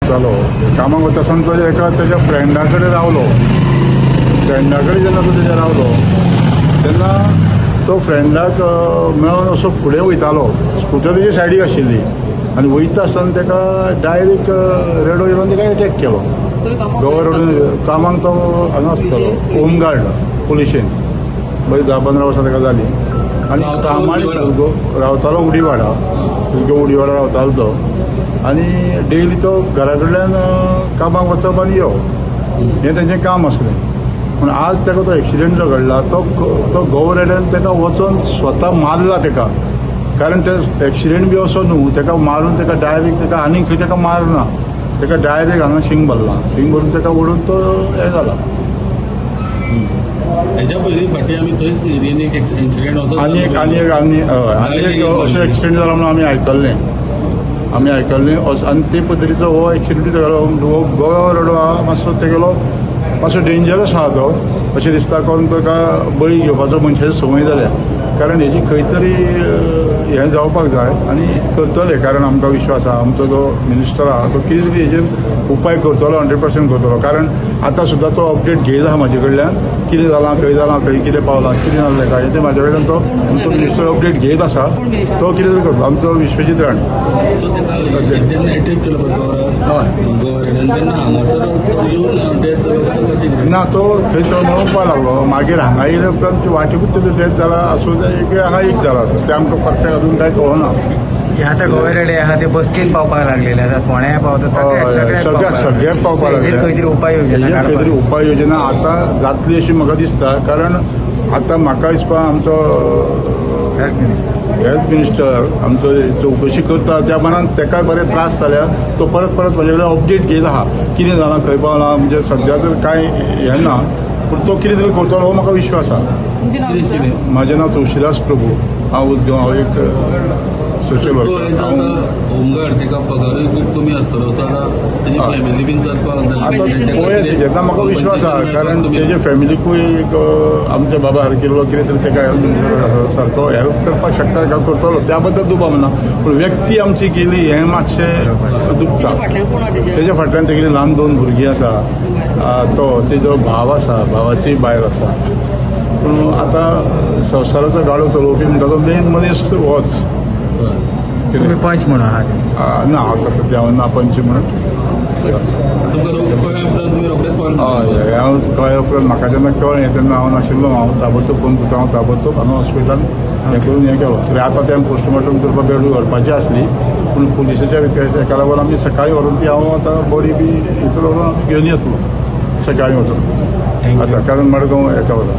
वतालो. कामाक वता आसतना तो एका तेज्या फ्रेंडा कडेन रावलो. फ्रेंडा कडेन जेन्ना तो तेज्या रावलो तेन्ना तो फ्रेंडाक मेळोन असो फुडें वयतालो. स्कुटर तेजी सायडीक आशिल्ली आनी वयता आसतना ताका डायरेक्ट रेडो येवन ताका एटॅक केलो. गोवा रोडून कामाक तो हांगा आसतालो, होमगार्ड पुलिशेन. बरी 10-15 वर्सां ताका जालीं आनी कामाक रावतालो उडीवाडा, उडीवाडा रावतालो तो. आनी डेली तो घरा कडल्यान कामाक वचप आनी येवप हें तेंचें काम आसलें. पूण आज ताका तो एक्सिडंट जो घडला तो तो गोवा रेड्यान ताका वचोन स्वता मारला ताका. कारण ते एक्सिडंट बी असो न्हू ताका मारून ताका डायरेक्ट ताका आनीक खंय ताका मारना, ताका डायरेक्ट हांगा शींग भरला, शींग भरून ताका ओडून तो हें जाला. हेज्या पयलीं फाटीं आमी थंयच एरियेन एक इन्सिडंट असो आनी एक आनी एक आनी हय आनी एक असो एक्सिडंट जाला म्हणून आमी आयकल्लें, आमी आयकल्लें. आनी ते पद्दतीचो हो एक्सिडंट जालो. हो गोवा रोड आहा मातसो तेगेलो मातसो डेंजरस आहा तो अशें दिसता. कारण ताका बळी घेवपाचो मनशाची संवय जाल्या. कारण हेजी खंय तरी हें जावपाक जाय आनी करतले. कारण आमकां विश्वास आहा आमचो जो मिनिस्टर आहा तो कितें तरी हेजेर उपाय करतलो, 100% करतलो. कारण आतां सुद्दां तो अपडेट घेयत आहा म्हाजे कडल्यान, कितें जालां, खंय जालां, खंय कितें पावलां, कितें जालें काय तें म्हाजे कडल्यान तो आमचो मिनिस्टर अपडेट घेयत आसा. तो कितें तरी करतलो आमचो विश्वजीत राणे. जेन्ना एटॅक केलो पळय तेन्ना हांगासर येवन डेथ जालो ना, तो थंय तो मेळोवपाक लागलो. मागीर हांगा येयल्या उपरांत वाटेकूच तेजो डेथ जाला आसूं जाय, हांगा एक जाला तें आमकां परफेक्ट अजून कांय कळना. आतां गोवा रेडे आहा ते बस्तीन पावपाक लागलेले आसा, फोंड्या पावता, सगळ्याक सगळ्याक पावपाक लागले. खंय तरी उपाय योजना, खंय तरी उपाय योजना आतां जातली अशी म्हाका दिसता. कारण आतां म्हाका दिसपा आमचो हेल्थ मिनिस्टर आमचो चवकशी करता त्या मानान ताकाय बरे त्रास जाल्या. तो परत परत म्हजे कडेन अपडेट घेयत आहा कितें जालां, खंय पावलां. म्हणजे सद्या तर कांय हें ना, पूण तो कितें तरी करतलो हो म्हाका विश्वास आहा. म्हाजें नांव तुळशीदास प्रभू. हांव हांव एक social worker. Home guard ताका पगारूय खूब कमी आसतलो, सो आतां तेजी फॅमिली बीन चलपाक आतां पळोवया तेजेर म्हाका विश्वास आहा. कारण तेजे फॅमिलीकूय एक आमच्या बाबा सारकिल्लो कितें तरी ताका हेल्थ मिनिस्टर सारको हेल्प करपाक शकता, ताका करतलो त्या बद्दल दुबाव ना. पूण व्यक्ती आमची गेली हें मातशें दुखता. तेज्या फाटल्यान तेगेली ल्हान 2 भुरगीं आसा, तो तेजो भाव आसा, भावाची बायल आसा. पूण आतां संवसाराचो गाडो चलोवपी म्हणटा तो मेन मनीस होच. तुमी पंच म्हणून आहात? ना, आतां सद्या हांव ना पंच म्हणून. हय, हांव कळ्ळ्या उपरांत म्हाका जेन्ना कळ्ळें तेन्ना हांव नाशिल्लो. हांव ताबडतोब फोन करता, हांव ताबडतोब हांगा हॉस्पिटलान हें करून हें केलो. तरी आतां तें पोस्टमॉर्टम करपाक बेडू व्हरपाची आसली, पूण पुलिसाच्या रिक्वेस्ट हेका लागून आमी सकाळीं व्हरून ती हांव आतां बॉडी बी भितर व्हरून आमी घेवन येतलो सकाळीं वचून आतां. कारण मडगांव हेका वता.